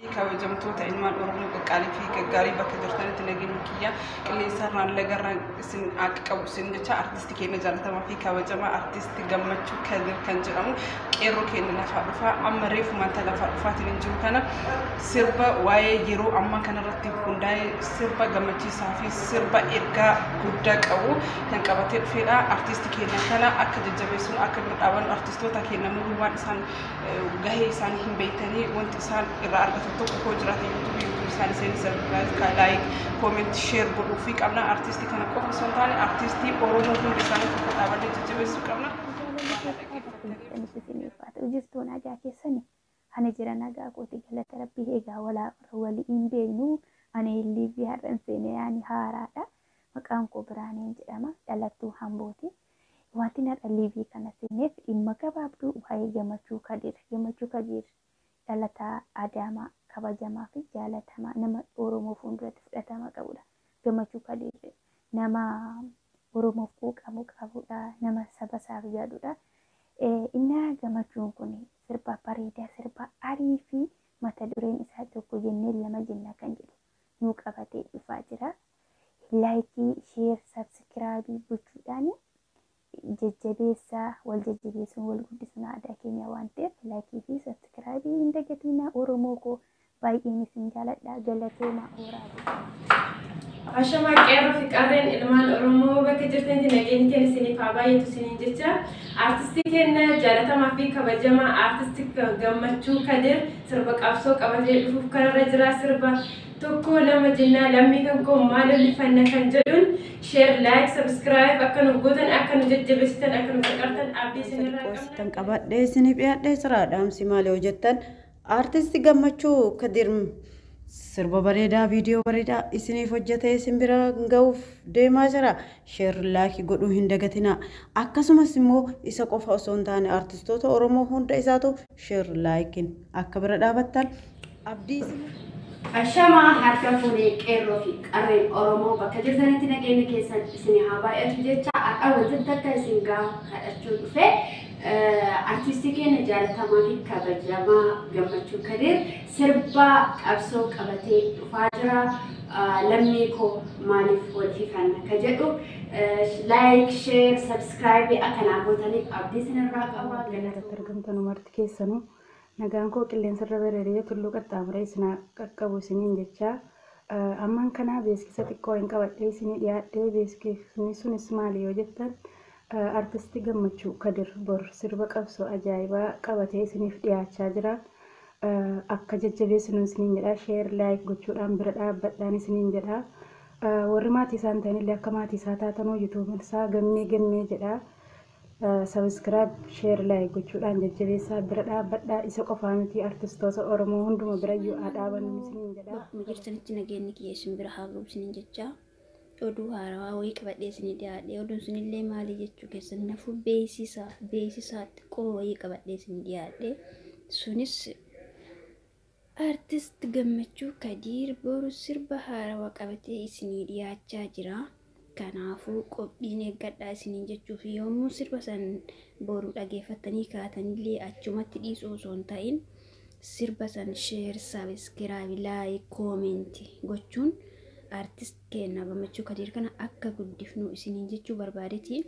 Kabajamtoota ilmaan Oromoo qaqqaalii fi gaggaarii, bakka jirtanitti nageenyi kiyya qilleensarraan lagarraan isin akka qabu isin jecha, artistii keenya jaalatamaa fi kabajamaa artistii Gammachuu Kadir kan jedhamu, qeerroo keenya lafaa dhufaa amma reefu manta lafaa dhufaatiin hin jiru kana, sirba waa'ee yeroo ammaa kanarratti hundaa'ee, sirba gammachiisaa fi sirba ergaa guddaa qabu kan qabatee dhufedha. Artistii keenya kana akka jajjabeessinu, akka bira dhaabannu, artistoota keenya muruu waan isaan gahee isaanii hin beektanii, wanti isaan irraa argatan tokko koo jiraate, YouTube isaanii seenii subscribe, like, comment, share godhuu fi qabna. Artistii kana qofa osoo hin taane, artistii Oromoo hundi isaanii tokko dhaabannee jajjabeessuu qabna. Jirtuu nagaa keessani? Ani jira nagaa kooti, galata Rabbii. Egaa walaa walii hin beeknu, ani liivii har'an seenee, ani haaraadha. Maqaan koo Biraaneen jedhama, dhalattuu Hambooti. Wanti har'a liivii kana seeneef dhimma gabaabduu waa'ee Gammachuu Kadir. Gammachuu Kadir dhalataa Adaamaa, kabajamaa fi jaalatamaa, nama Oromoo fuulduratti fudhatama qabudha. Gammachuu Kadir nama Oromoof quuqamu qabudha. Nama saba isaaf yaadudha. Inni Gammachuun kun sirba bareedaa, sirba arii fi mata dureen isaa "Tokko jennee lama jenna" kan jedhu nuu qabatee dhufaa jira. Like, share, subscribe gochuudhaan jajjabeessaa. Wal jajjabeessuun wal guddisuun aadaa keenya waan ta'eef, like fi subscribe hin dagatinaa. Oromoo koo, baay'een isin jaaladha, galatooma, horaa. Ashamaa qeerroo fi qarreen ilmaan Oromoo bakka jirtanitti, nageenyi keenya isiniif haa baay'atu isiniin jecha. Artistii keenya jaalatamaa fi kabajamaa artistii Gammachuu Kadir sirba qabsoo qabatee dhufuuf kararra jira. Sirba "Tokko lama jennaa lammii kan koo maal ollifanna" kan jedhuun share, like, subscribe akka nu gootan, akka nu jajjabeessitan, akka nu qarqartan abdii isinirraa qabna. Tan qabadhee isiniif dhiyaadhee jira. Dhaamsi maali yoo jettan, artisti Gammachuu Kadir sirba bareedaa, viidiyoo bareedaa isiniif hojjetee isin bira ga'uuf deemaa jira. Share, like godhuu hin dagatinaa. Akkasumas immoo isa qofa osoo hin taane, artistoota Oromoo hunda isaatu share, likeiin akka bira dhaabattan abdii isin. Ashamaa, harka fuunee qeerroo fi qarreen Oromoo bakka jirtanitti, nageenya keessan isin haa baay'atu jecha. Har'a wanti takka isin gaa kadhachuu dhufe, artistii keenya jaalatamaa fi kabajamaa Gammachuu Kadir sirba qabsoo qabatee dhufaa jira. "Lammii koo maaliif wal hifanna" ka jedhu like, share, subscribe akkanaa gootaniif abdii isinirraa qaba. Irratti argamtan marti keessanuu, nagaan koo qilleensarra bareedee tulluu qaxxaamuree isin qaqqabu isiniin jechaa, ammaan kana beeksisa xiqqoo hin qabadhee isinii dhiyaadhee. Beeksisni sunis maali yoo jettan, artistii Gammachuu Kadir bor sirba qabsoo ajaa'ibaa qabatee isiniif dhiyaachaa jira. Akka jajjabeessinu isiniin jedha, share, like gochuudhaan bira dhaabbadhaan isiniin jedha. Warri maatii isaan ta'anillee akka maatii isaa taatanuu, YouTubeiin isaa Gammee Gammee jedha. Subscribe, share, like gochuudhaan jajjabeessaa, bira dhaabbadhaa. Isa qofaa miti, artistoota Oromoo hunduma birayyuu haa dhaabannu isiniin jedha. Bakkuma jirtanitti nageenyi kiyya isin bira haa ga'u isiniin jecha. Oduu haarawaa wayii qabadhee isinii dhiyaadhe. Oduun sunillee maali jechuu keessan nafuu, beeksisa xiqqoo wayii qabadhee isinii dhiyaadhe. Sunis artist Gammachuu Kadiir boru sirba haarawaa qabatee isinii dhiyaachaa jira. Kanaafuu qophiin eeggadhaa isiniin jechuu fi yommuu sirba san boru dhageeffattanii kaatanillee achumatti dhiisuu osoo hin ta'in, sirba san share, subscribe, like, comment gochuun artist keenya Gammachuu Kadiir kana akka guddifnu isiniin jechuu barbaadeeti.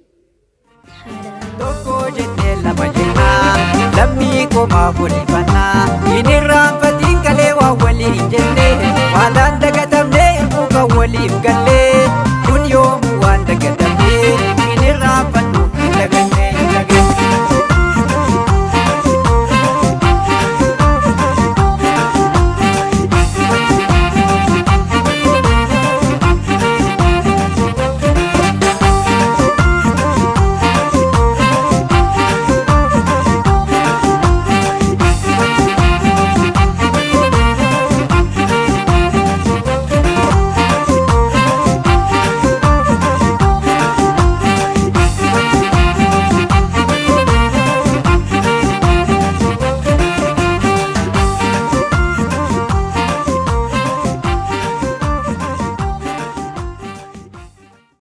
Tokko jennee lama jennaa, lammii komaaf olifannaa, hin irraanfatiin kalee waan waliin jenne, waalaan dagatamne hir'uu kan waliif galle.